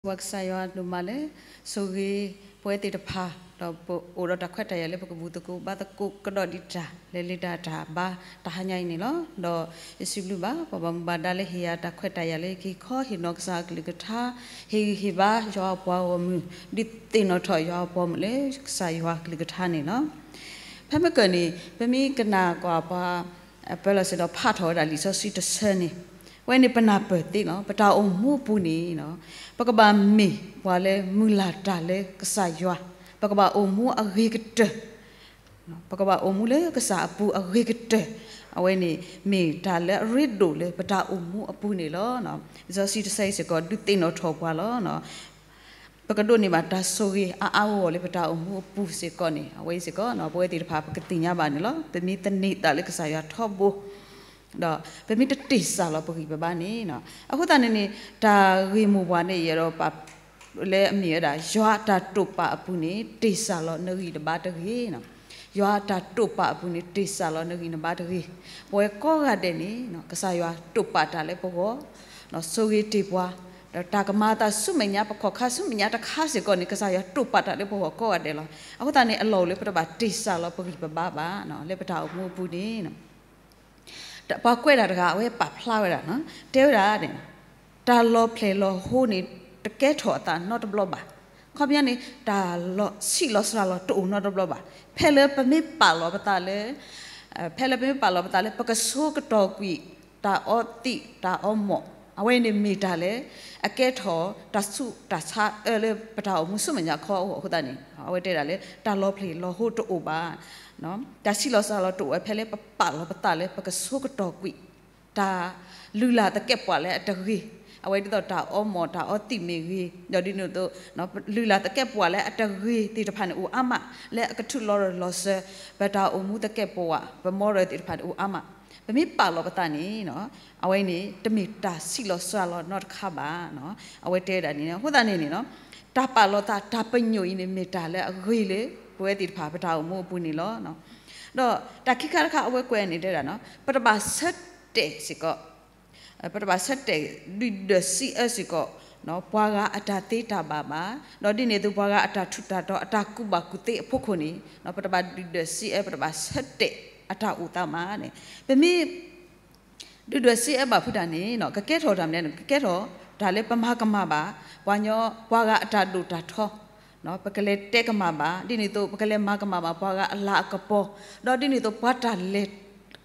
ပစံးဘျုးဘၣ်ကစၢ်ယွၤဒိၣ်မးလၢ ဆိၣ်ဂ့ၤပဝဲသ့ၣ်တဖၣ် ဒီးပအိၣ်ဒီးတၢ်ခွဲးတၢ်ယာ်လၢပကဘူၣ်သကိးဘါသကိးကဒီးဒံးတၢ် လဲၤလၢတၢ်တၢ်ဘါတဟါညါအံၤန့ၣ်လီၤ. ဒီးယစံးဘျုးဘၣ် ပှၤဘၣ်မူဘၣ်ဒါလၢဟ့ၣ်ယၤတၢ်ခွဲးတၢ်ယာ်လၢက့ၤခီဟ့ၣ်နီၤကစၢ်အကလုၢ်ကထါ ဟ့ၣ်ဂံၢ်ဟ့ၣ်ဘါယွၤအပှၤဂီၢ်မုၢ် ဒုးသ့ၣ်နီၣ်ထီၣ်ယွၤအပှၤမုၢ်လၢကစၢ်ယွၤကလုၢ်ကထါန့ၣ်လီၤ. ဖဲမ့ၢ်ကၢၢ်န့ၣ် ပမ့ၢ်ကနၣ်ကွၢ်ပှၤ ပၢလီၤစ့ၢ်ဒီးဖးထီၣ်ဝဲဒၣ်လံာ်စီဆှံတဆၢန့ၣ် ဝဲန့ၣ်ပနၢ်ပၢၢ်သ့လီၤ. ပတၢ်အိၣ်မူအပူၤန့ၣ် ပကဘၣ်မ့ၢ်ပှၤလၢမုၢ်လၢ်တၢ်လၢကစၢ်ယွၤ, ပကဘၣ်အိၣ်မူအဂ့ၤကတၢၢ် ပကဘၣ်အိၣ်မူလၢကစၢ်အပူၤအဂ့ၤကတၢၢ်, အဝဲန့ၣ်မ့ၢ်တၢ်လၢအရ့ဒိၣ်လၢပတၢ်အိၣ်မူအပူၤန့ၣ်လီၤ. လံာ်စီဆှံတဆၢအံၤစ့ၢ်ကီး ဒုးသ့ၣ်နီၣ်ထီၣ်ပှၤလီၤ. ပကဒိးန့ၢ်ဘၣ်တၢ်ဆိၣ်ဂ့ၤအါအါဂီၢ်ဂီၢ်လၢပတၢ်အိၣ်မူအပူၤစ့ၢ်ကီးန့ၣ် အဝဲစ့ၢ်ကီး ပဝဲသ့ၣ်တဖၣ်ပကသ့ၣ်ညါဘၣ်န့ၣ်လီၤ. ပမ့ၢ်သန့ၤသးလၢကစၢ်ယွၤထီဘိ ဒီးပမ့ၢ်တတ့ၢ်စၢ်လီၤပဂံၢ်ပဘါန့ၣ် အဃိသတးန့ၣ်န့ၣ် တၢ်ဂ့ၢ်မိၢ်ပှၢ်န့ၣ် ယအဲၣ်ဒိးပာ် လၢအမ့ၢ်ဝဲဒၣ် ယွၤအတၢ်တိာ်ပာ်အပူၤန့ၣ် တ့ၢ်စၢ်လီၤနဂံၢ်နဘါတဂ့ၤ. ယွၤအတၢ်တိာ်ပာ်အပူၤန့ၣ် တ့ၢ်စၢ်လီၤနဂံၢ်နဘါတဂ့ၤ. ပဝဲကိးဂၤဒဲးန့ၣ် ကစၢ်ယွၤတိာ်ပာ်တၢ်လၢပဂီၢ် ဆိၣ်ဂ့ၤတ့ၢ်ပှၤ ဒီးတၢ်ကမၤအသးဆူမဲာ်ညါ ပခီၣ်ခါဆူမဲာ်ညါတခါစ့ၢ်ကီးန့ၣ် ကစၢ်ယွၤတိာ်ပာ်တၢ်လၢပဂီၢ်ကိးဂၤဒဲးလီၤ. အဃိသတးန့ၣ် အလီၢ်အိၣ်လၢပတဘၣ်တ့ၢ်စၢ်လီၤပဂံၢ်ပဘါဘၣ် လၢပတၢ်အိၣ်မူအပူၤန့ၣ် ပှၤကွဲးတၢ်တဂၤ အဝဲပာ်ဖျါဝဲဒၣ် တဲဝဲဒၣ်န့ၣ် တၢ်လီၤဖျဲၣ်လီၤဟိန့ၣ် တကဲထီၣ်အသးနီတဘျီဘၣ်. ခီပညီန့ၣ် တၢ်ဆံးလီၤစှၤလီၤတအိၣ်နီတဘျီဘၣ်. ဖဲလၢပမ့ၢ်ပာ်လီၤပသးလၢ ဖဲလၢပမ့ၢ်ပာ်လီၤပသးလၢ ပကဆိကတီၢ်ကွံာ် တၢ်အီသံးတၢ်အီမိာ် အဝဲန့ၣ်မ့ၢ်တၢ်လၢ အကဲထီၣ်တၢ်ဆူးတၢ်ဆါအၢလၢပတၢ်အိၣ်မူဆူမဲာ်ညါခီအဃိသတးန့ၣ် အဝဲတဲဒၣ်လၢ တၢ်လီၤဖျဲၣ်လီၤဟိတအိၣ်ဘၣ်. တၢ်ဆံးလီၤစှၤလီၤတအိၣ်ဝဲဖဲလၢပပာ်လီၤပသးလၢပကဆိကတီၢ်ကွံာ် တၢ်လုၢ်လၢ်သကဲးပဝးလၢအတဂ့ၤ, အဝဲဒ်သိးတၢ်အီမိာ်တၢ်အီသံးမ့ၢ်ဂ့ၤ, ဒီးဒ်န့ၣ်အသိး လုၢ်လၢ်သကဲးပဝးလၢအတဂ့ၤသ့ၣ်တဖၣ်န့ၣ်အိၣ်အါမး, လၢအကထုးလီၤရၢၢ်လီၤစၢၤ ပတၢ်အိၣ်မူသကဲးပဝး ပမီရၢၢ်သ့ၣ်တဖၣ်န့ၣ်အိၣ်အါမး. ပမ့ၢ်ပာ်လီၤပသးန့ၣ် အဝဲန့ၣ် တမ့ၢ်တၢ်ဆံးလီၤစှၤလီၤနီတခါဘၣ်. အဝဲတဲဝဲဒၣ်န့ၣ် အဃိသတးန့ၣ်န့ၣ် တၢ်ပာ်လီၤသးတၢ်ပညိၣ်အံၤန့ၣ် မ့ၢ်တၢ်လၢအဂ့ၤလၢ ပဝဲသ့ၣ်တဖၣ်ပတၢ်အိၣ်မူအပူၤန့ၣ်လီၤ. ဒီးတၢ်ခံခါတခါအဝဲကွဲးန့ၣ်တဲဒၣ် ပတဘၣ်ဆၢတဲာ်စ့ၢ်ကီး ပတဘၣ်ဆၢတဲာ်ဒုၣ်ဒွဲၣ်စံးအၢစ့ၢ်ကီး ပှၤဂၤအတၢ်သ့တၢ်ဘၣ်ဘၣ်, ဒီးဒ်န့ၣ်အသိးပှၤဂၤအတၢ်ထူးတၢ်တီၤ အတၢ်ကူၣ်ဘၣ်ကူၣ်သ့အဖီခိၣ်န့ၣ် ပတဘၣ်ဒုၣ်ဒွဲၣ်စံးအၢ ပတဘၣ်ဆၢတဲာ်အတၢ်အိၣ်သးမးန့ၣ်. ပမ့ၢ် ဒုၣ်ဒွဲၣ်စံးအၢဘၣ်ဖုးတၢ်န့ၣ် ကကဲထီၣ်တၢ်မနုၤလဲၣ်, ကကဲထီၣ်တၢ်လၢပမၤကမၣ်ဘၣ် ပှၤကညီ ပှၤဂၤအတၢ်ဒိၣ်တၢ်ထီ, ပကလဲၤတဲကမၣ်ဘၣ်, ဒ်န့ၣ်အသိး ပကလဲၤမၤကမၣ်ဘၣ် ပှၤဂၤအလၤအကပီၤ, ဒီးဒ်န့ၣ်အသိး ပှၤတၢ်လဲၤ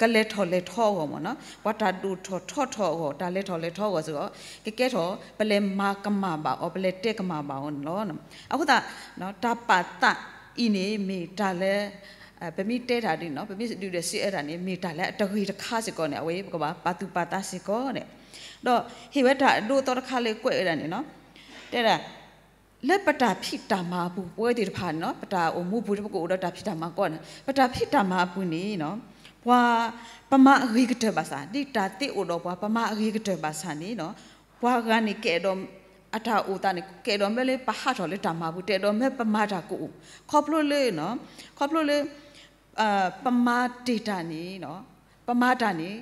ကလဲၤထီၣ်လဲၤထီအဂီၢ်မ့ၢ်နီၤ, ပှၤတၢ်ဒိၣ်ထီၣ်ထီထီၣ်အဂီၢ် တၢ်လဲၤထီၣ်လဲၤထီအဂီၢ်စ့ၢ်ကီး ကကဲထီၣ် ပလဲၤမၤကမၣ်ဘၣ်အီၤ ပလဲၤတဲကမၣ်ဘၣ်အီၤန့ၣ်လီၤ. အဃိသတး တၢ်ပာ်သးအံၤန့ၣ် မ့ၢ်တၢ်လၢ ပမ့ၢ်တဲတၢ်ဒ်န့ၣ်နီၤ ပမ့ၢ်ဒုၣ်ဒွဲၣ်စံးအၢတၢ်န့ၣ် မ့ၢ်တၢ်လၢအတဂ့ၤတခါစ့ၢ်ကီးန့ၣ် အဝဲပကဘၣ်ပာ်သူၣ်ပာ်သးစ့ၢ်ကီးန့ၣ်, ဒီးဟ့ၣ်ဝဲတၢ်အဒိအသီတခါလၢကွဲးဝဲဒၣ်န့ၣ်နီၤ, တဲဒၣ် လၢပတၢ်ဖံးတၢ်မၤအပူၤ ပဝဲသ့ၣ်တဖၣ်န့ၣ်နီၤ ပတၢ်အိၣ်မူပူၤ ပကအိၣ်ဒီးတၢ်ဖံးတၢ်မၤကီးန့ၣ် ပတၢ်ဖံးတၢ်မၤအပူၤန့ၣ်နီၤ ပှၤ ပမၤအဂ့ၤကတၢၢ်ဘၣ်ဆၣ် ဒ်တၢ်သ့အိၣ်ဒီးပှၤ ပမၤအဂ့ၤကတၢၢ်ဘၣ်ဆၣ်န့ၣ်နီၤ ပှၤဂၤန့ၣ် ကအဲၣ်ဒိး အတၢ်အိၣ်သးန့ၣ် ကအဲၣ်ဒိးမၢလၢပဟးထီၣ်လၢတၢ်မၤပူၤ တအဲၣ်ဒိးမၢပမၤတၢ်ကအိၣ် ခီဖျိလၢ ခီဖျိလၢ ပမၤတ့ၢ်တၢ်န့ၣ် ပမၤတၢ်န့ၣ်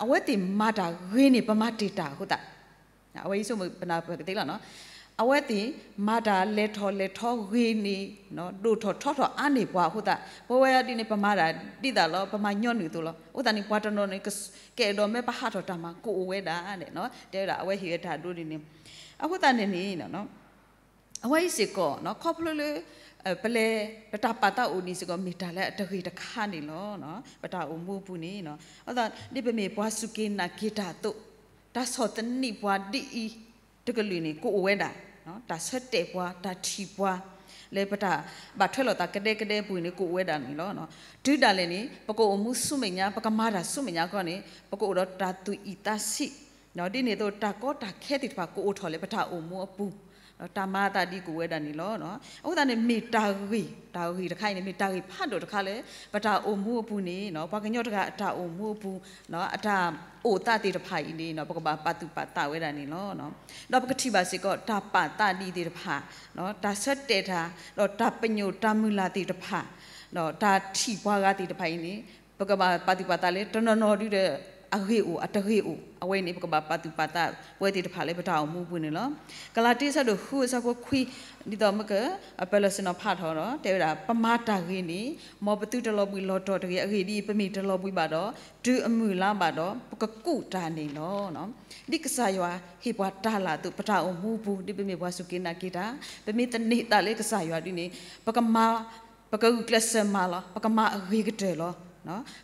အဝဲသ့ၣ်မၤတၢ်ဂ့ၤန့ၢ် ပမၤတ့ၢ်တၢ်အဃိသတး အဝဲအံၤဆိကမိၣ်ပနၢ်ပၢၢ်ကသ့လီၤနီၤ, အဝဲသ့ၣ်မၤတၢ်လဲၤထီၣ်လဲၤထီဂ့ၤန့ၢ် ဒိၣ်ထီၣ်ထီထီၣ်အါန့ၢ်ပှၤအဃိသတး ပဝဲဒ်န့ၣ် ပမၤတၢ်ဒ်သိးလီၤ ပမၤညီနုၢ်အသိးလီၤ. အဃိသတးန့ၣ် ပှၤတနီၤန့ၣ် ကအဲၣ်ဒိးမၢပဟးထီၣ်တၢ်မၤကအိၣ်ဝဲဒၣ်န့ၣ် တဲဝဲဒၣ် အဝဲဟ့ၣ်ဝဲတၢ်ဒိဒ်န့ၣ် အဃိသတးန့ၣ်န့ၣ် အဝဲအံၤစ့ၢ်ကီး ခီဖျိလၢ ပလဲၤ ပတၢ်ပာ်သးအိၣ်န့ၣ်စ့ၢ်ကီး မ့ၢ်တၢ်လၢအတဂ့ၤတခါန့ၣ်လီၤ. ပတၢ်အိၣ်မူအပူၤန့ၣ် ဒ်ပမ့ၢ်ပှၤစူၢ်က့ၤနာ်က့ၤတၢ်အသိး တၢ်ဆီၣ်သနံးပှၤဒ်အံၤ တကလုာ်န့ၣ် ကအိၣ်ဝဲဒၣ်, တၢ်ဆၢတဲာ်ပှၤ တၢ်ထံၣ်ပှၤ လၢပတၢ်ဘၣ်ထွဲလိာ်သးကဒဲကဒဲအပူၤန့ၣ် ကအိၣ်ဝဲဒၣ်န့ၣ်လီၤ. တုၤဒၣ်လဲာ်န့ၣ် ပကအိၣ်မူဆူမဲာ်ညါ ပကမၤတၢ်ဆူမဲာ်ညါခီန့ၣ် ပကအိၣ်ဒီးတၢ်သူၣ်အံၣ်သးဆံး ဒ်န့ၣ်အသိး တၢ်ကီတၢ်ခဲသ့ၣ်တဖၣ် ကအိၣ်ထီၣ်လၢပတၢ်အိၣ်မူအပူၤ, တၢ်မၤအသးဒ်ကအိၣ်ဝဲဒၣ်န့ၣ်လီၤ. အဃိသတးန့ၣ် မ့ၢ်တၢ်ဂ့ၢ် တၢ်ဂ့ၢ်တခါအံၤန့ၣ် မ့ၢ်တၢ်ဂ့ၢ်ဖးဒိၣ်တခါလၢ ပတၢ်အိၣ်မူအပူၤန့ၣ် ပှၤကညီတဂၤအတၢ်အိၣ်မူအပူၤ အတၢ်အိၣ်သးသ့ၣ်တဖၣ်အံၤန့ၣ် ပကဘၣ်ပာ်သူၣ်ပာ်သးဝဲဒၣ်န့ၣ်လီၤ. ဒီးပကထံၣ်ဘၣ်စ့ၢ်ကီး တၢ်ပာ်သးဒ်သ့ၣ်တဖၣ် တၢ်ဆၢတဲာ်တၢ် ဒီးတၢ်ပညိၣ်တၢ်မုၢ်လၢ်သ့ၣ်တဖၣ် ဒီးတၢ်ထံၣ်ပှၤဂၤသ့ၣ်တဖၣ်အံၤန့ၣ် ပကဘၣ်ပာ်သူၣ်ပာ်သးလၢတနီၤနီၤဒုဒီး အဂ့ၢ်အိၣ်အတဂ့ၢ်အိၣ် အဝဲအံၤန့ၣ် ပကဘၣ်ပာ်သူၣ်ပာ်သးပဝဲသ့ၣ်တဖၣ်လၢပတၢ်အိၣ်မူပူၤန့ၣ်လီၤ. ကလၤတံ အဆၢဒိၣ်ဃု အဆၢဖိခွံ, ဒ်သိးမ့ၢ်က ပၢ်လၢစီၤပီလူးဖးထီၣ်ဒီး တဲဝဲဒၣ် ပမၤတၢ်ဂ့ၤန့ၣ် မ်ပသုတလီၤဘှံးလီၤတီၤတဂ့ၤ. အဂ့ၢ်ဒ်အံၤ, ပမ့ၢ်တလီၤဘှံးဘၣ်ဒီး တုၤအမုၢ်လါဘၣ်ဒီး ပကကူးတၢ်န့ၣ်လီၤ. ဒ်ကစၢ်ယွၤဟ့ၣ်ပှၤတၢ်လၢ်အသိး ပတၢ်အိၣ်မူပူၤ ဒ်ပမ့ၢ်ပှၤစူၢ်က့ၤနာ်က့ၤတၢ်, ပမ့ၢ်သန့ၤသးလၢကစၢ်ယွၤဒ်န့ၣ် ပကမၤ ပကဂုာ်ကျဲးစၢးမၤလီၤ. ပကမၤအဂ့ၤကတၢၢ်လီၤ.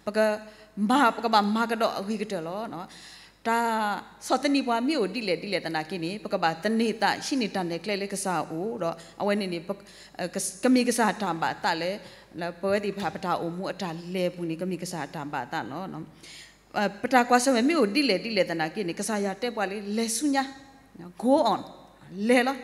ပကမၤ ပကဘၣ်မၤကဒီးအဂ့ၤကတၢၢ်လီၤ. တၢ်ဆီၣ်သနံးပှၤမ့ၢ်အိၣ်ဒ်လဲၣ်ဒ်လဲၣ်သနာ်က့န့ၣ် ပကဘၣ်သန့ၤသး ဟံးန့ၢ်တၢ်နဲၣ်ကျဲလၢကစၢ်အအိၣ်ဒီး အဝဲန့ၣ်န့ၣ် ကမ့ၢ်ကစၢ်တၢ်ဘၣ်သးလၢ ပဝဲသ့ၣ်တဖၣ်ပတၢ်အိၣ်မူအတၢ်လဲၤပူၤန့ၣ် ကမ့ၢ်ကစၢ်တၢ်ဘၣ်သးလီၤ. ပတၢ်ကွၢ်ဆၢၣ်မဲာ်မ့ၢ်အိၣ်ဒ်လဲၣ်ဒ်လဲၣ်သနာ်က့န့ၣ် ကစၢ်ယွၤတဲပှၤလၢ လဲၤဆူညါ go on လဲၤလီၤ.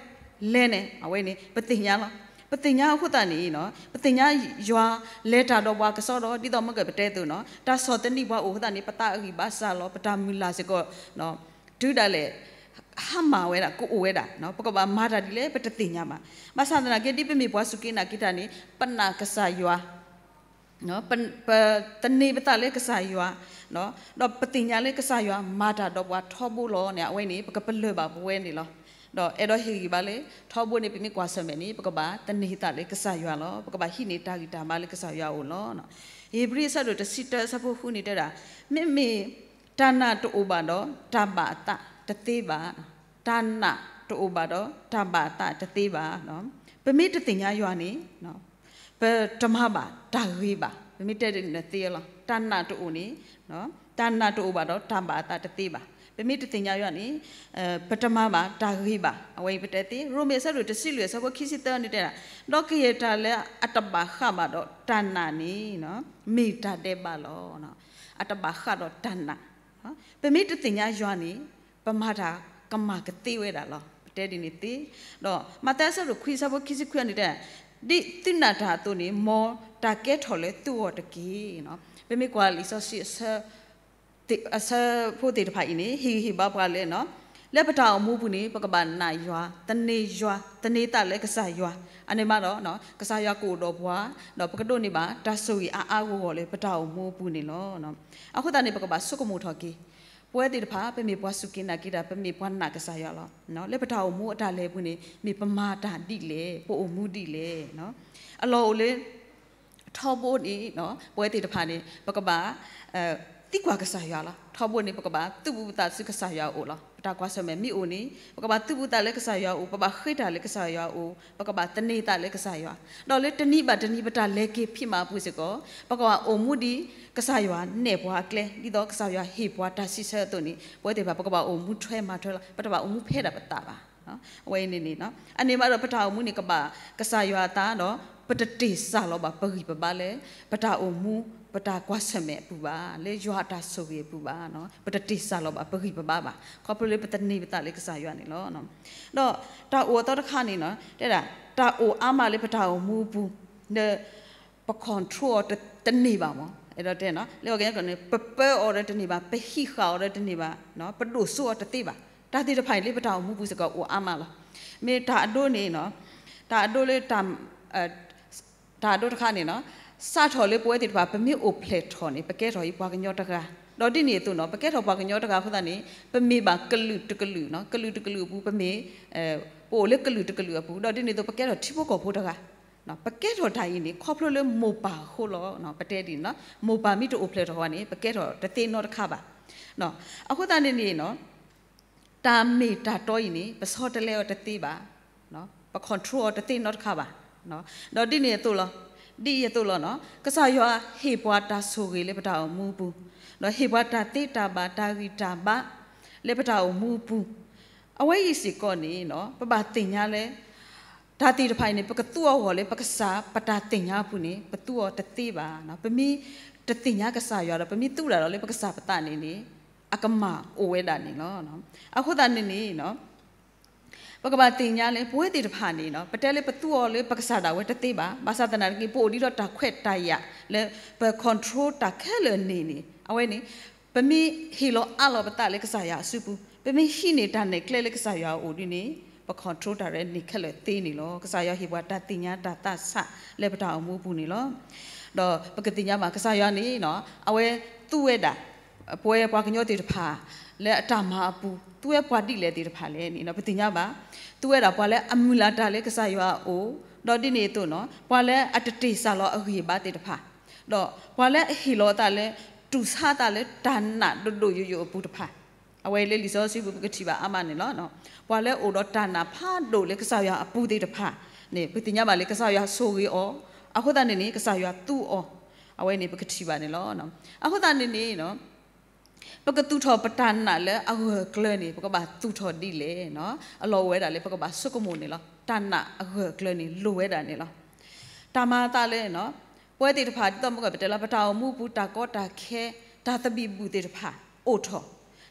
လဲၤန့ၣ် အဝဲန့ၣ် ပသ့ၣ်ညါလီၤ. ပသ့ၣ်ညါအဃိသတးန့ၣ် ပသ့ၣ်ညါယွၤလဲၤတၢ်ဒီးပှၤကစီဒီ ဒ်သိးမ့ၢ်ကပတဲအသိးန့ၣ် တၢ်ဆီၣ်သနံးပှၤအိၣ်အဃိသတးန့ၣ် ပသးအဂံၢ်ဘါစၢ်လီၤ. ပတၢ်မုၢ်လၢ်စ့ၢ်ကီး တုၤဒၣ်လဲာ် ဟါမၢ်ဝဲဒၣ် ကအိၣ်ဝဲဒၣ် ပကဘၣ်မၤတၢ်ဒ်လဲၣ် ပတသ့ၣ်ညါဘၣ်. ဘၣ်ဆၣ်သနာ်က့ ဒ်ပမ့ၢ်ပှၤစူၢ်က့ၤနာ်က့ၤတၢ်န့ၣ် ပနာ်ကစၢ်ယွၤ ပသန့ၤပသးလၢကစၢ်ယွၤ ဒီးပသ့ၣ်ညါလၢကစၢ်ယွၤမၤတၢ်ဒီးပှၤထီဘိလီၤန့ၣ် အဝဲန့ၣ် ပကပလၢၢ်ဘၣ်ပဝဲန့ၣ်လီၤ. ဒီးအဲၣ်ဒိးဟ့ၣ်ဂံၢ်ဘါလၢ ထီဘိန့ၣ် ပမ့ၢ်ကွၢ်ဆၢၣ်မဲာ်န့ၣ် ပကဘၣ်သန့ၤသးလၢကစၢ်ယွၤလီၤ. ပကဘၣ်ဟံးန့ၢ်တၢ်ဂံၢ်တၢ်ဘါလၢကစၢ်ယွၤအအိၣ်လီၤ. ဧ့ၤဘြံၤ အဆၢဒိၣ်တဆံတၢ အဆၢဖိဃုန့ၣ်တဲဒၣ်, မ့မ့ၢ်တၢ်နာ်တအိၣ်ဘၣ်ဒီး တၢ်ဘၣ်အသးတသ့ဘၣ်. တၢ်နာ်တအိၣ်ဘၣ်ဒီး တၢ်ဘၣ်အသးတသ့ဘၣ်. ပမ့ၢ်တသ့ၣ်ညါယွၤန့ၣ် ပတမၤဘၣ်တၢ်ဂ့ၤဘၣ်. ပမ့ၢ်တဲဒ်န့ၣ်သ့လီၤ. တၢ်နာ်တအိၣ်န့ၣ် တၢ်နာ်တအိၣ်ဘၣ်ဒီး တၢ်ဘၣ်အသးတသ့ဘၣ်. ပမ့ၢ်တသ့ၣ်ညါယွၤန့ၣ် ပတမၤဘၣ်တၢ်ဂ့ၤဘၣ်. အဝဲအံၤပတဲသ့, ရိမ့ၤ အဆၢဒိၣ်တဆံလွံၢ် အဆၢဖိခံဆံသၢန့ၣ်တဲဒၣ်, ဒီးကယဲၢ်တၢ်လၢအတဘၣ်ဃးဘၣ်ဒီးတၢ်နာ်န့ၣ် မ့ၢ်တၢ်ဒဲးဘးလီၤ. အတဘၣ်ဃးဒီးတၢ်နာ်. ပမ့ၢ်တသ့ၣ်ညါယွၤန့ၣ် ပမၤတၢ်ကမၣ်ကသ့ဝဲဒၣ်လီၤ. ပတဲဒ်န့ၣ်သ့. ဒီးမးသဲ အဆၢဒိၣ်ခွံ အဆၢဖိခံဆံခွံန့ၣ်တဲ, ဒ်သုနာ်တၢ်အသိးန့ၣ် မ်တၢ်ကဲထီၣ်လၢသုဂီၢ်တက့ၢ်. ပမ့ၢ်ကွၢ်လံာ်စီဆှံ အဆၢဖိသ့ၣ်တဖၣ်အံၤန့ၣ် ဟ့ၣ်ဂံၢ်ဟ့ၣ်ဘါပှၤလၢ လၢပတၢ်အိၣ်မူပူၤန့ၣ် ပကဘၣ်နာ်ယွၤ, သန့ၤယွၤ, သန့ၤသးလၢကစၢ်ယွၤ, အန့ၣ်မးဒီး ကစၢ်ယွၤကအိၣ်ဒီးပှၤ, ဒီးပကဒိးန့ၢ်ဘၣ်တၢ်ဆိၣ်ဂ့ၤအါအါဂီၢ်ဂီၢ်လၢပတၢ်အိၣ်မူအပူၤန့ၣ်လီၤ. အဃိသတးန့ၣ် ပကဘၣ်ဆိကမိၣ်ထီၣ်က့ၤ ပဝဲသ့ၣ်တဖၣ် ပမ့ၢ်ပှၤစူၢ်က့ၤနာ်က့ၤတၢ်, ပမ့ၢ်ပှၤနာ်ကစၢ်ယွၤလီၤ. လၢပတၢ်အိၣ်မူအတၢ်လဲၤပူၤန့ၣ် မ့ၢ်ပမၤတၢ်ဒ်လဲၣ်, ပအိၣ်မူဒ်လဲၣ်. အလီၢ်အိၣ်လၢ ထီဘိန့ၣ် ပဝဲသ့ၣ်တဖၣ်န့ၣ် ပကဘၣ် သံကွၢ်ကစၢ်ယွၤလီၤ. ထီဘိန့ၣ် ပကဘၣ်သုးဘူးသးဆူကစၢ်ယွၤအအိၣ်လီၤ. ပတၢ်ကွၢ်ဆၢၣ်မဲာ်မ့ၢ်အိၣ်န့ၣ် ပကဘၣ်သုးဘူးသးလၢကစၢ်ယွၤအအိၣ်, ပဘၣ်ဃ့တၢ်လၢကစၢ်ယွၤအအိၣ်, ပကဘၣ်သန့ၤသးလၢကစၢ်ယွၤ, ဒီးလၢတနံၤဘၣ်တနံၤပတၢ်လဲၤက့ၤဖံးမၤအပူၤစ့ၢ်ကီး ပကဘၣ်အိၣ်မူဒ်ကစၢ်ယွၤနဲၣ်ပှၤအကျဲ, ဒ်သိးကစၢ်ယွၤဟ့ၣ်ပှၤတၢ်စံးဆၢအသိးန့ၣ် ပဝဲသ့ၣ်တဖၣ် ပကဘၣ်အိၣ်မူထွဲမၤထွဲလီၤ. ပတဘၣ်အိၣ်မူဖဲဒၣ်ပသးဘၣ်. အဝဲအံၤန့ၣ်န့ၣ် အန့ၣ်မးဒီးပတၢ်အိၣ်မူန့ၣ် ကဘၣ်ကစၢ်ယွၤအသးဒီး ပတတ့ၢ်စၢ်လီၤဘၣ်ပဂံၢ်ပဘါလၢ ပတၢ်အိၣ်မူ ပတၢ်ကွၢ်ဆၢၣ်မဲာ်အပူၤဘၣ်, လၢယွၤအတၢ်ဆိၣ်ဂ့ၤအပူၤဘၣ်. ပတတ့ၢ်စၢ်လီၤဘၣ်ပဂံၢ်ပဘါဘၣ်, ခီဖျိလၢပသန့ၤပသးလၢကစၢ်ယွၤန့ၣ်လီၤ. ဒီးတၢ်အိၣ်အသီတခါန့ၣ် တဲဒၣ် တၢ်အိၣ်အါမးလၢပတၢ်အိၣ်မူအပူၤ ဒီး ပ control အီၤတန့ၢ်ဘၣ်မး, အဲၣ်ဒိးတဲ လၢပှၤကညီကျိာ်န့ၣ် ပပၢအီၤဒီးတန့ၢ်ဘၣ်, ပဟံးဃာ်အီၤဒီးတန့ၢ်ဘၣ်, ပဒိၣ်စိအီၤတသ့ဘၣ်. တၢ်သ့ၣ်တဖၣ်အံၤလၢပတၢ်အိၣ်မူပူၤစ့ၢ်ကီးအိၣ်အါမးလီၤ. မ့ၢ်တၢ်အဒိန့ၣ် တၢ်အဒိလၢ တၢ်အဒိတခါန့ၣ် စးထီၣ်လၢပဝဲသ့ၣ်တဖၣ် ပမ့ၢ်အိၣ်ဖျဲၣ်ထီၣ်န့ၣ် ပကဲထီၣ်အံၤပှၤကညီတဂၤ, ဒီးဒ်န့ၣ်အသိးန့ၣ် ပကဲထီၣ်ပှၤကညီတဂၤအဃိသတးန့ၣ် ပမ့ၢ်ဘၣ်ကလုာ်တကလုာ်, ကလုာ်တကလုာ်အပူၤ ပမ့ၢ် ပအိၣ်လၢကလုာ်တကလုာ်အပူၤ, ဒီးဒ်န့ၣ်အသိး ပကဲထီၣ်ထံဖိကီၢ်ဖိတဂၤ. ပကဲထီၣ်တၢ်အံၤန့ၣ် ခီဖျိလၢမိၢ်ပၢ်အဃိလီၤ. ပတဲဒ်န့ၣ် မိၢ်ပၢ်မ့ၢ်တအိၣ်ဖျဲၣ်ထီၣ်ဘၣ်န့ၣ် ပကဲထီၣ်တသ့နီတခါဘၣ်. အဃိသတးန့ၣ်န့ၣ် တၢ်မ့ၢ်တၢ်တီအံၤန့ၣ် ပဆီတလဲအီၤတသ့ဘၣ်, ပ control အီၤတသ့နီတခါဘၣ်. ဒီးဒ်န့ၣ်အသိးလီၤ, ဒ်အံၤအသိးလီၤ, ကစၢ်ယွၤဟ့ၣ်ပှၤတၢ်ဆိၣ်ဂ့ၤလၢပတၢ်အိၣ်မူအပူၤ, ဒီးဟ့ၣ်ပှၤတၢ်သ့တၢ်ဘၣ်တၢ်ဂံၢ်တၢ်ဘါ လၢပတၢ်အိၣ်မူအပူၤ, အဝဲအံၤစ့ၢ်ကီးန့ၣ် ပဘၣ်သ့ၣ်ညါလၢ တၢ်သ့ၣ်တဖၣ်အံၤန့ၣ် ပကသူအီၤအဂီၢ်လၢပကစၢ်ပတၢ်သ့ၣ်ညါအပူၤန့ၣ် ပသူအီၤတသ့ဘၣ်. ပမ့ၢ်တသ့ၣ်ညါကစၢ်ယွၤဒီး ပမ့ၢ်သူဒၣ်ဒီးလၢပကစၢ်ပသးန့ၣ်န့ၣ် အကမၣ်အိၣ်ဝဲဒၣ်န့ၣ်လီၤ. အဃိသတးန့ၣ်န့ၣ် ပကဘၣ်သ့ၣ်ညါလၢ ပဝဲသ့ၣ်တဖၣ်န့ၣ် ပတဲလၢပသူအီၤလၢပကစၢ်ဒၣ်ဝဲတသ့ဘၣ်. ဘၣ်ဆၣ်သနာ်က့ ပအိၣ်ဒံးဒီးတၢ်ခွဲးတၢ်ယာ်လၢ ပ control တၢ်ခဲလၢာ်န့ၣ်န့ၣ် အဝဲန့ၣ် ပမ့ၢ်ဟ့ၣ်လီၤအးလီၤပသးလၢကစၢ်ယွၤအစုပူၤ, ပမ့ၢ်ဟံးန့ၢ်တၢ်နဲၣ်ကျဲလၢကစၢ်ယွၤအအိၣ်ဒ်န့ၣ် ပ control တၢ်ရဲၣ်န့ၣ်ခဲလၢာ်သ့န့ၣ်လီၤ. ကစၢ်ယွၤဟ့ၣ်ပှၤတၢ်သ့ၣ်ညါတၢ်သးဆးလၢပတၢ်အိၣ်မူအပူၤန့ၣ်လီၤ. ဒီးပကသ့ၣ်ညါဘၣ် ကစၢ်ယွၤန့ၣ် အဝဲသူဝဲဒၣ် ပဝဲပှၤကညီသ့ၣ်တဖၣ် လၢအတၢ်မၤအပူၤ သူဝဲပှၤဒ်လဲၣ်သ့ၣ်တဖၣ်လဲၣ်န့ၣ် ပသ့ၣ်ညါဘၣ်. သူဝဲဒၣ်ပှၤလၢအမုၢ်လၢ်တၢ်လၢကစၢ်ယွၤအအိၣ်, ဒီးဒ်န့ၣ်အသိးနီၤ ပှၤလၢအတတ့ၢ်စၢ်လီၤအဂံၢ်အဘါသ့ၣ်တဖၣ်, ဒီးပှၤလၢအဟ့ၣ်လီၤအသးလၢ တူၢ်ဆါအသးလၢတၢ်နာ်ဒိၣ်ဒိၣ်ယိာ်ယိာ်အပူၤတဖၣ်, အဝဲလၢလံာ်စီဆှံပူၤပကထံၣ်ဘၣ်အါမးန့ၣ်လီၤ. ပှၤလၢအအိၣ်ဒီးတၢ်နာ်ဖးဒိၣ်လၢကစၢ်ယွၤအပူၤသ့ၣ်တဖၣ်န့ၣ် ပသ့ၣ်ညါဘၣ်လၢကစၢ်ယွၤဆိၣ်ဂ့ၤအီၤ, အဃိသတးန့ၣ်န့ၣ် ကစၢ်ယွၤသူအီၤ, အဝဲန့ၣ်ပကထံၣ်ဘၣ်န့ၣ်လီၤ. အဃိသတးန့ၣ်န့ၣ် ပကသူၣ်ထီၣ်ပတၢ်နာ်လၢအဂၢၢ်အကျၢၤန့ၣ် ပကဘၣ်သူၣ်ထီၣ်ဒ်လဲၣ်နီၤ, အလီၢ်အိၣ်ဝဲဒၣ်လၢပကဘၣ်ဆိကမိၣ်န့ၣ်လီၤ. တၢ်နာ်အဂၢၢ်အကျၢၤန့ၣ် လိၣ်ဝဲဒၣ်န့ၣ်လီၤ. တၢ်မၤအသးလၢ ပဝဲသ့ၣ်တဖၣ် ဒ်သိးမ့ၢ်ကပတဲလီၤ ပတၢ်အိၣ်မူအပူၤ တၢ်ကီတၢ်ခဲ တၢ်သဘံၣ်ဘုၣ်သ့ၣ်တဖၣ် အိၣ်ထီၣ်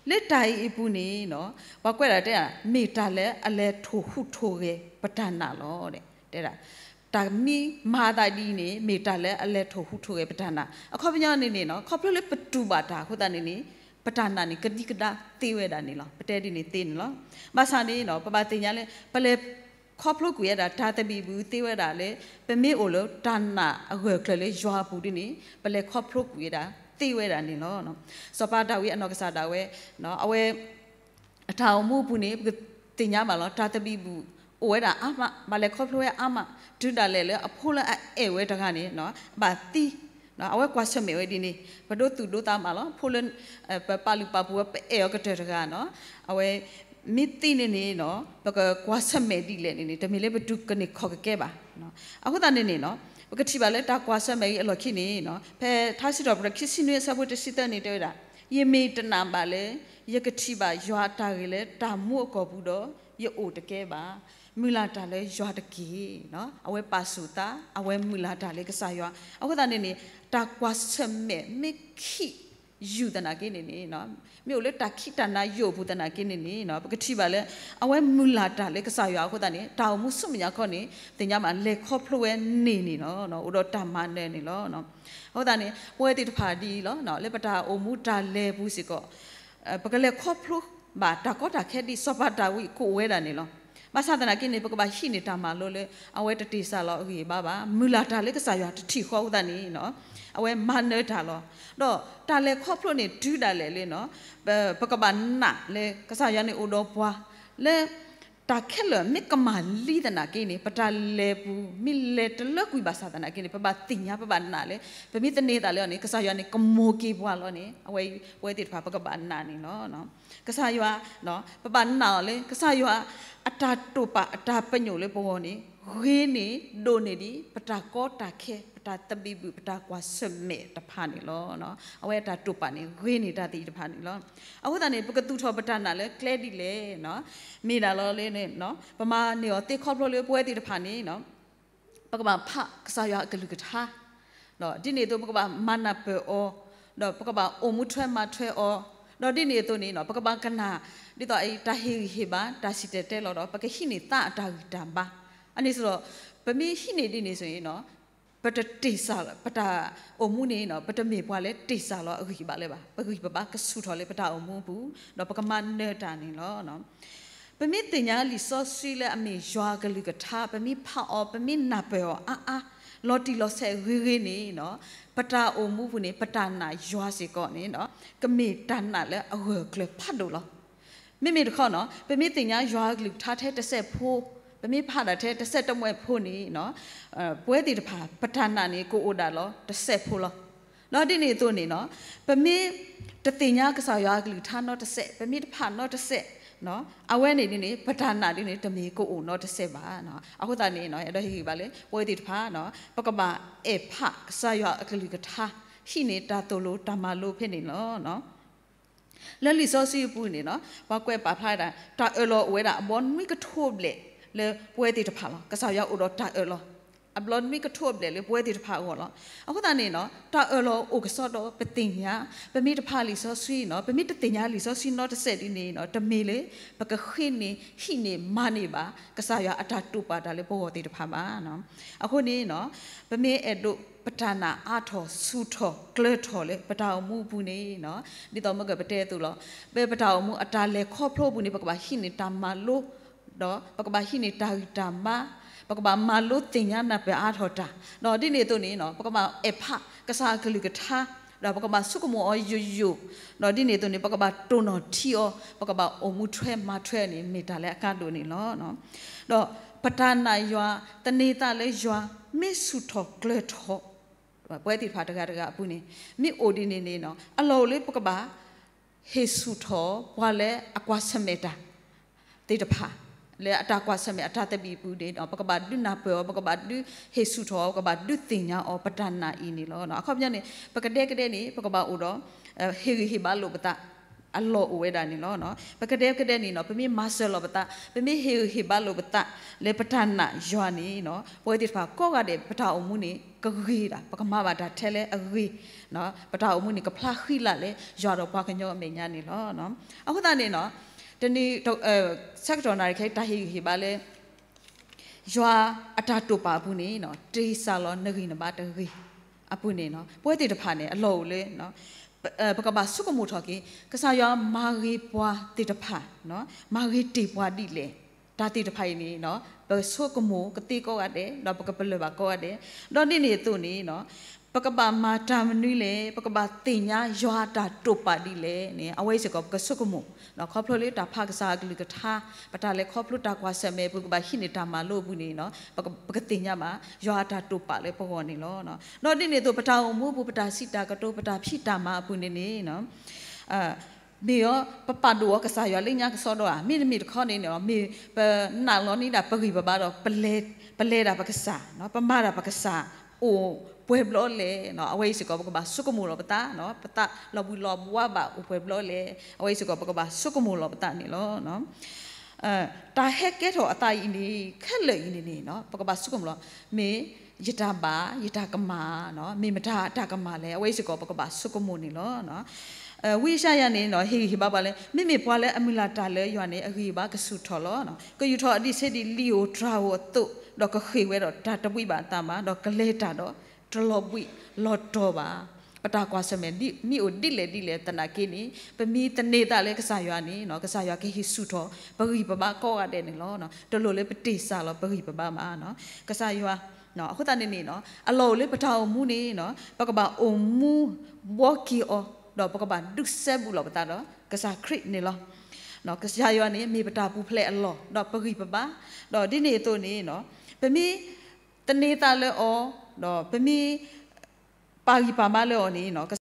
လၢတၢ်အံၤအပူၤန့ၣ်နီၤ, ပှၤကွဲးဒၣ်တဲ မ့ၢ်တၢ်လၢအလဲၤထိၣ်ဟူးထိၣ်ဂဲၤပတၢ်နာ်လီၤ. တဲဒၣ် တၢ်မ့ၢ်မၤအသးဒ်အံၤန့ၣ် မ့ၢ်တၢ်လၢအလဲၤထိၣ်ဟူးထိၣ်ဂဲၤပတၢ်နာ်. အခီပညီန့ၣ်န့ၣ်နီၤ, ခီဖျိလၢပတူၢ်ဘၣ်တၢ်အဃိသတးန့ၣ်န့ၣ် ပတၢ်နာ်န့ၣ် ကဒံကဒါသ့ဝဲဒၣ်န့ၣ်လီၤ. ပတဲဒ်န့ၣ်သ့န့ၣ်လီၤ. ဘၣ်ဆၣ်န့ၣ်နီၤ, ပဘၣ်သ့ၣ်ညါလၢ ပလဲၤခီဖျိကွံာ်ဝဲဒၣ် တၢ်သဘံၣ်ဘုၣ်သ့ဝဲဒၣ်လၢ ပမ့ၢ်အိၣ်လၢတၢ်နာ်အဂၢၢ်အကျၢၤလၢယွၤအပူၤဒ်န့ၣ် ပလဲၤခီဖျိကွံာ်ဝဲဒၣ်သ့ဝဲဒၣ်န့ၣ်လီၤ. စီၤပၤဒၤဝံးအနီၢ်ကစၢ်ဒၣ်ဝဲ အဝဲ အတၢ်အိၣ်မူအပူၤန့ၣ် ပကသ့ၣ်ညါဘၣ်လီၤ. တၢ်သဘံၣ်ဘုၣ်အိၣ်ဝဲဒၣ်အါမး, ဘၣ်လဲၤခီဖျိဝဲအါမး, တုၤဒၣ်လဲာ်လၢအဖိလၢအအဲၣ်ဝဲတဂၤန့ၣ် ဘၣ်သံ, အဝဲကွၢ်ဆၢၣ်မဲာ်ဝဲဒ်န့ၣ် ပဒိသူၣ်ဒိသးမးလီၤ. ဖိလၢ ပပာ်လုၢ်ပာ်ပှ့ၤဝဲ ပအဲၣ်အီၤကတၢၢ်တဂၤနီၤ, အဝဲ မ့ၢ်သံန့ၣ်န့ၣ်နီၤ, ပကကွၢ်ဆၢၣ်မဲာ်ဒ်လဲၣ်န့ၣ်န့ၣ် တမ့ၢ်လၢပဒုးကန့ၢ်ခီၣ်ကကဲဘၣ်. အဃိသတးန့ၣ်န့ၣ်နီၤ, ပကထံၣ်ဘၣ်လၢတၢ်ကွၢ်ဆၢၣ်မဲာ်အံၤအလီၢ်ခံန့ၣ်နီၤ, ဖဲထါစံးထီၣ်ပတြၢၤခံဆံနွံအဆၢဖိတဆံသၢန့ၣ်တဲဝဲဒၣ်, ယမ့ၢ်တနာ်ဘၣ်လၢ ယကထံၣ်ဘၣ်ယွၤအတၢ်ဂ့ၤလၢတၢ်မူအကီၢ်ပူၤဒီး ယအိၣ်တကဲဘၣ်. မုၢ်လၢ်တၢ်လၢယွၤတက့ၢ်. အဝဲပာ်ဆူၣ်သး, အဝဲမုၢ်လၢ်တၢ်လၢကစၢ်ယွၤ. အဃိသတးန့ၣ်န့ၣ် တၢ်ကွၢ်ဆၢၣ်မဲာ်မ့ၢ်ခံးယုၢ်သနာ်က့န့ၣ်န့ၣ်, မ့ၢ်အိၣ်လၢတၢ်ခံးတၢ်နၤယိာ်အပူၤသနာ်က့န့ၣ်န့ၣ် ပကထံၣ်ဘၣ်လၢ အဝဲမုၢ်လၢ်တၢ်လၢကစၢ်ယွၤအဃိသတးန့ၣ် တၢ်အိၣ်မူဆူမဲာ်ညါခီန့ၣ် သ့ၣ်ညါဘၣ် လဲၤခီဖျိဝဲန့ၢ်န့ၣ်လီၤ. အိၣ်ဒီးတၢ်မၤနၢၤန့ၣ်လီၤ. အဃိသတးန့ၣ် ပဝဲသ့ၣ်တဖၣ်ဒ်အံၤလီၤ, လၢပတၢ်အိၣ်မူတၢ်လဲၤပူၤစ့ၢ်ကီး ပကလဲၤခီဖျိဘၣ်တၢ်ကီတၢ်ခဲဒ်စီၤပၤဒၤဝံးကအိၣ်ဝဲဒၣ်န့ၣ်လီၤ. ဘၣ်ဆၣ်သနာ်က့န့ၣ် ပကဘၣ်ဟံးန့ၢ်တၢ်မၤလိလၢ အဝဲတတ့ၢ်စၢ်လီၤအဂံၢ်အဘါဘၣ်, မုၢ်လၢ်တၢ်လၢကစၢ်ယွၤတထံၣ်ဃီအဃိသတးန့ၣ် အဝဲမၤနၢၤတၢ်လီၤ. ဒီးတၢ်လဲၤခီဖျိန့ၣ်တုၤဒၣ်လဲာ်လၢ ပကဘၣ်နာ်လၢကစၢ်ယွၤန့ၣ်အိၣ်ဒီးပှၤ လၢ တၢ်ခဲလၢာ်မ့ၢ်ကမၣ်လံသနာ်က့န့ၣ် ပတၢ်လဲၤပူၤ မ့ၢ်လဲၤတလၢကွံာ်ဘၣ်ဆၣ်သနာ်က့န့ၣ် ပဘၣ်သ့ၣ်ညါ ပဘၣ်နာ်လၢ ပမ့ၢ်သန့ၤသးလၢအီၤန့ၣ် ကစၢ်ယွၤန့ၣ် ကမိၢ်က့ၤပှၤလီၤန့ၣ် အဝဲအံၤ ပဝဲသ့ၣ်တဖၣ် ပကဘၣ်နာ်န့ၣ်လီၤ. ကစၢ်ယွၤ ပဘၣ်နာ်အီၤလၢ ကစၢ်ယွၤအတၢ်တိာ်ပာ်အတၢ်ပညိၣ်လၢပဂီၢ်န့ၣ် ဂ့ၤန့ၢ်ဒိၣ်န့ၢ်ဒံး ပတၢ်ကီတၢ်ခဲ ပတၢ်သဘံၣ်ဘုၣ် ပတၢ်ကွၢ်ဆၢၣ်မဲာ်တဖၣ်န့ၣ်လီၤ. အဝဲအတၢ်တိာ်ပာ်န့ၣ် ဂ့ၤန့ၢ်တၢ်သ့ၣ်တဖၣ်န့ၣ်လီၤ. အဃိသတးန့ၣ် ပကသူၣ်ထီၣ်ပတၢ်နာ်လၢကျဲဒ်လဲၣ် မ့ၢ်ဒၣ်လီၤလၢ ပမၤန့ၢ်အီၤသ့ခီဖျိလၢပဝဲသ့ၣ်တဖၣ်န့ၣ် ပကဘၣ်ဖးကစၢ်ယွၤအကလုၢ်ကထါ, ဒီးဒ်န့ၣ်အသိး ပကဘၣ်မၤနၢ်ပၢၢ်အီၤ, ဒီးပကဘၣ်အိၣ်မူထွဲမၤထွဲအီၤ, ဒီးဒ်န့ၣ်အသိးန့ၣ် ပကဘၣ်ကနၣ် ဒ်သိးအတၢ်ဟ့ၣ်ဂံၢ်ဟ့ၣ်ဘါ တၢ်စံၣ်တဲၤတဲလီၤဒီး ပကဟံးန့ၢ်သါအတၢ်ဂံၢ်တၢ်ဘါ, အန့ၣ်စ့ၢ်ကီး ပမ့ၢ်ဟံးန့ၢ်ဒ်န့ၣ်စ့ၢ်ကီး ပတတ့ၢ်စၢ် ပတၢ်အိၣ်မူန့ၣ် ပတမ့ၢ်ပှၤလၢတ့ၢ်စၢ်လီၤအဂံၢ်ဘါလၢၤဘၣ်. ပဂံၢ်ပဘါကဆူၣ်ထီၣ်လၢပတၢ်အိၣ်မူအပူၤ, ဒီးပကမၤနၢၤတၢ်န့ၣ်လီၤ. ပမ့ၢ်သ့ၣ်ညါလံာ်စီဆှံလၢအမ့ၢ်ယွၤအကလုၢ်ကထါ, ပမ့ၢ်ဖးအီၤ, ပမ့ၢ်နၢ်ပၢၢ်အီၤအါအါ, လီၤတံၢ်လီၤဆဲးဂ့ၤဂ့ၤန့ၣ် ပတၢ်အိၣ်မူပူၤန့ၣ် ပတၢ်နာ်ယွၤစ့ၢ်ကီးန့ၣ် ကမ့ၢ်တၢ်နာ်လၢအဂၢၢ်အကျၢၤဖးဒိၣ်လီၤ. မ့မ့ၢ်တခီနီၤ ပမ့ၢ်သ့ၣ်ညါယွၤအကလုၢ်ကထါထဲတစဲးဖိ, ပမ့ၢ်ဖးဒၣ်ထဲတစဲးတမှဲၢ်ဖိန့ၣ် ပဝဲသ့ၣ်တဖၣ် ပတၢ်နာ်န့ၣ် ကအိၣ်ဒၣ်လီၤတစဲးဖိလီၤ. ဒီးဒ်န့ၣ်အသိးန့ၣ်နီၤ ပမ့ၢ်တသ့ၣ်ညါကစၢ်ယွၤအကလုၢ်ကထါနီတစဲး, ပမ့ၢ်တဖးနီတစဲး, အဝဲန့ၣ်ဒ်န့ၣ် ပတၢ်နာ်ဒ်န့ၣ် တမ့ၢ်ကအိၣ်နီတစဲးဘၣ်. အဃိသတးန့ၣ် အဲၣ်ဒိးဟ့ၣ်ဂံၢ်ဘါလၢ ပဝဲသ့ၣ်တဖၣ် ပကဘၣ်အဲၣ်ဖးကစၢ်ယွၤအကလုၢ်ကထါ, ဟံးန့ၢ်တၢ်သိၣ်လိတၢ်မၤလိဖဲန့ၣ်လီၤ. လၢလံာ်စီဆှံအပူၤန့ၣ်နီၤ ပှၤကွဲးပာ်ဖျါဝဲဒၣ် တၢ်အၢၣ်လီၤအိၣ်ဝဲဒၣ်အဘီနွံကထိအဘျဲၣ်လၢပဝဲသ့ၣ်တဖၣ်လီၤ. ကစၢ်ယွၤအိၣ်ဒီးတၢ်အၢၣ်လီၤ အဘီနွံကထိအဘျဲၣ်လၢပဝဲသ့ၣ်တဖၣ်အဂီၢ်လီၤ. အဃိသတးန့ၣ်နီၤ တၢ်အၢၣ်လီၤအိၣ်ကစီဒီးပသ့ၣ်ညါ, ပမ့ၢ်တဖးလံာ်စီဆှံနီၤ ပမ့ၢ်တသ့ၣ်ညါလံာ်စီဆှံနီတစဲးဒ်န့ၣ်နီၤ တမ့ၢ်လၢ ပကဃ့န့ၢ်ဟံးန့ၢ်မၤန့ၢ်ဘၣ် ကစၢ်ယွၤအတၢ်တိာ်ပာ်တၢ်လၢပဂီၢ်သ့ၣ်တဖၣ်ဘၣ်. အဃိန့ၣ်နီၤ ပမ့ၢ်အဲၣ်ဒိးပတၢ်နာ်အါထီၣ်ဆူၣ်ထီၣ်ကျၢၤထီၣ်လၢပတၢ်အိၣ်မူအပူၤန့ၣ်နီၤ ဒ်သိးမ့ၢ်ကပတဲအသိးလီၤ ပပတၢ်အိၣ်မူအတၢ်လဲၤခီဖျိအပူၤန့ၣ် ပကဘၣ်ဟံးန့ၢ်တၢ်မၤလိ ဒီးပကဘၣ်ဟံးန့ၢ်တၢ်ဂံၢ်တၢ်ဘါ, ပကဘၣ်မၤလိသ့ၣ်ညါနၢ်ပၢၢ်အါထီၣ်တၢ်, ဒီးဒ်န့ၣ်အသိးန့ၣ်နီၤ ပကဘၣ်အဲၣ်ဖးကစၢ်အကလုၢ်ကထါ ဒီးပကဘၣ်ဆိကမိၣ်အီၤယိာ်ယိာ်, ဒီးဒ်န့ၣ်အသိးန့ၣ် ပကဘၣ်တိၢ်နီၣ်ထံအီၤ, ပကဘၣ်အိၣ်မူထွဲမၤထွဲန့ၣ် မ့ၢ်တၢ်လၢအကါဒိၣ်န့ၣ်လီၤ. ဒီးပတၢ်နာ်ယွၤ သန့ၤသးလၢယွၤ မ့ၢ်ဆူၣ်ထီၣ်ကျၢၤထီၣ် ပဝဲသ့ၣ်တဖၣ်တဂၤတဂၤအပူၤန့ၣ် မ့ၢ်အိၣ်ဒ်န့ၣ်န့ၣ် အလီၢ်အိၣ်လၢပကဘၣ် ဟ့ၣ်ဆူၣ်ထီၣ်ပှၤလၢအကွၢ်ဆၢၣ်မဲာ်တၢ်သ့ၣ်တဖၣ် လၢအတၢ်ကွၢ်ဆၢၣ်မဲာ်အတၢ်သဘံၣ်အပူၤန့ၣ် ပကဘၣ်ဒုးနၢ်ပၢၢ်အီၤ, ပကဘၣ်ဒုးဟ့ၣ်ဆူၣ်ထီၣ်အီၤ, ပကဘၣ်ဒုးသ့ၣ်ညါအီၤ ပတၢ်နာ်အံၤန့ၣ်လီၤ. အခီပညီန့ၣ် ပကဒဲကဒဲန့ၣ် ပကဘၣ်အိၣ်ဒီး ဟ့ၣ်ဂံၢ်ဟ့ၣ်ဘါလိာ်ပသး အလီၢ်အိၣ်ဝဲဒၣ်န့ၣ်လီၤ. ပကဒဲကဒဲန့ၣ် ပမ့ၢ်မၤစၢၤလီၤပသး, ပမ့ၢ်ဟ့ၣ်ဂံၢ်ဟ့ၣ်ဘါလိာ်ပသး လၢပတၢ်နာ်ယွၤန့ၣ် ပဝဲသ့ၣ်တဖၣ်ကိးဂၤဒဲး ပတၢ်အိၣ်မူန့ၣ် ကဂ့ၤဒၣ်, ပကမၤဘၣ်တၢ်ထဲလၢအဂ့ၤ, ပတၢ်အိၣ်မူန့ၣ် ကဖျါဃံလၤလၢယွၤဒီးပှၤကညီအမဲာ်ညါန့ၣ်လီၤ. အဃိသတးန့ၣ် တနံၤ ဆၢကတီၢ်နၣ်ရံၣ်ခဲအံၤ တၢ်ဟ့ၣ်ဂံၢ်ဟ့ၣ်ဘါလၢ ယွၤအတၢ်တိာ်ပာ်အပူၤန့ၣ် တ့ၢ်စၢ်လီၤနဂံၢ်နဘါတဂ့ၤအပူၤန့ၣ် ပဝဲသ့ၣ်တဖၣ်န့ၣ် အလီၢ်အိၣ်လၢ ပကဘၣ်ဆိကမိၣ်ထီၣ်က့ၤ ကစၢ်ယွၤမၤဂ့ၤပှၤသ့ၣ်တဖၣ်, မၤဂ့ၤတ့ၢ်ပှၤဒ်လဲၣ်, တၢ်သ့ၣ်တဖၣ်အံၤန့ၣ် ပကဆိကမိၣ်ကသ့ကိးဂၤဒဲး ဒီးပကပလၢၢ်ဘၣ်ကိးဂၤဒဲး, ဒီးဒ်န့ၣ်အသိးန့ၣ် ပကဘၣ်မၤတၢ်မနုၤလဲၣ်, ပကဘၣ်သ့ၣ်ညါယွၤအတၢ်တိာ်ပာ်ဒ်လဲၣ်န့ၣ် အဝဲအံၤစ့ၢ်ကီး ပကဆိကမိၣ်, ခီဖျိလၢတၢ်ဖးကစၢ်အကလုၢ်ကထါ, ပတၢ်လဲၤခီဖျိတၢ်ကွၢ်ဆၢၣ်မဲာ်အပူၤ ပကဘၣ်ဟံးန့ၢ်တၢ်မၤလိအပူၤန့ၣ် ပကသ့ၣ်ညါဘၣ် ယွၤအတၢ်တိာ်ပာ်လၢပဂီၢ်န့ၣ်လီၤ. ဒီးဒ်န့ၣ်အသိး ပတၢ်အိၣ်မူအပူၤ ပတၢ်စံးတၢ်ကတိၤ ပတၢ်ဖံးတၢ်မၤအပူၤန့ၣ်န့ၣ် မ့ၢ်အီၤ ပပာ်ဒိၣ်အီၤကစၢ်ယွၤလၢညါကစီဒီဧါ, မ့တမ့ၢ်တခီန့ၣ် မ့ၢ်ပနာ်လီၤန့ၢ်ဒၣ်ပဂံၢ်ပဘါဒီး ပလဲၤတၢ်ပကစၢ်, ပမၤတၢ်ပကစၢ် အိၣ်ပှဲၤဘျီလဲၣ်, အဝဲအံၤစ့ၢ်ကီး ပကဘၣ်ဆိကမိၣ်လီၤပသး, ပသးလီၤဘှံးလီၤဘှါဘၣ်အိၣ်ပှဲၤဘျီလဲၣ်, အဝဲအံၤစ့ၢ်ကီး ပကဘၣ်ဆိကမိၣ်လီၤပသးန့ၣ်လီၤ. တၢ်ဟဲကဲထီၣ်အသးအံၤန့ၣ် ခဲလၢာ်အံၤန့ၣ်န့ၣ် ပကဘၣ်ဆိကမိၣ်လီၤ, မ့ၢ်ယတၢ်ဘၣ် ယတၢ်ကမၣ်, မ့ၢ်မတၤအတၢ်ကမၣ်လဲၣ်, အဝဲအံၤစ့ၢ်ကီး ပကဘၣ်ဆိကမိၣ်န့ၣ်လီၤ. ဝံယၡါယၤန့ၣ် ဟ့ၣ်ဂံၢ်ဟ့ၣ်ဘါပှၤလၢ မ့မ့ၢ်ပှၤလၢအမုၢ်လၢ်တၢ်လၢယွၤန့ၣ် အဂံၢ်အဘါကဆူၣ်ထီၣ်လီၤ. ကယူာ်ထီၣ်အဒံးဆှံဒ်လံာ်ဧိၤတြၤဧိၤအသိး, ဒီးကဃ့ၢ်ဝဲဒီးတၢ်တဘှံးဘၣ်အသးဘၣ်, ဒီးကလဲၤတၢ်ဒီးတလီၤဘှံးလီၤတီၤဘၣ်. ပတၢ်ကွၢ်ဆၢၣ်မဲာ်မ့ၢ်အိၣ်ဒ်လဲၣ်ဒ်လဲၣ်သနာ်က့န့ၣ် ပမ့ၢ်သန့ၤသးလၢကစၢ်ယွၤန့ၣ် ကစၢ်ယွၤကဟ့ၣ်ဆူၣ်ထီၣ် ပဂံၢ်ပဘါကိးဂၤဒဲးန့ၣ်လီၤ. တလိၣ်လၢပတ့ၢ်စၢ်လီၤပဂံၢ်ပဘါဘၣ်. ကစၢ်ယွၤ အဃိသတးန့ၣ်န့ၣ် အလီၢ်အိၣ်လၢပတၢ်အိၣ်မူန့ၣ် ပကဘၣ်အိၣ်မူဘှီက့ၤအီၤ, ဒီးပကဘၣ်ဒုးစဲဘူးလီၤပသးဒီးကစၢ်ခရံာ်န့ၣ်လီၤ. ကစၢ်ယွၤန့ၣ် မ့ၢ်ပတၢ်ပူၤဖျဲးအလီၢ် ဒီးပဂံၢ်ပဘါ, ဒီးဒ်န့ၣ်အသိးန့ၣ် ပမ့ၢ်သန့ၤသးလၢအီၤ, ဒီးပမ့ၢ်ပာ်ဂံၢ်ပာ်ဘါလၢအီၤန့ၣ်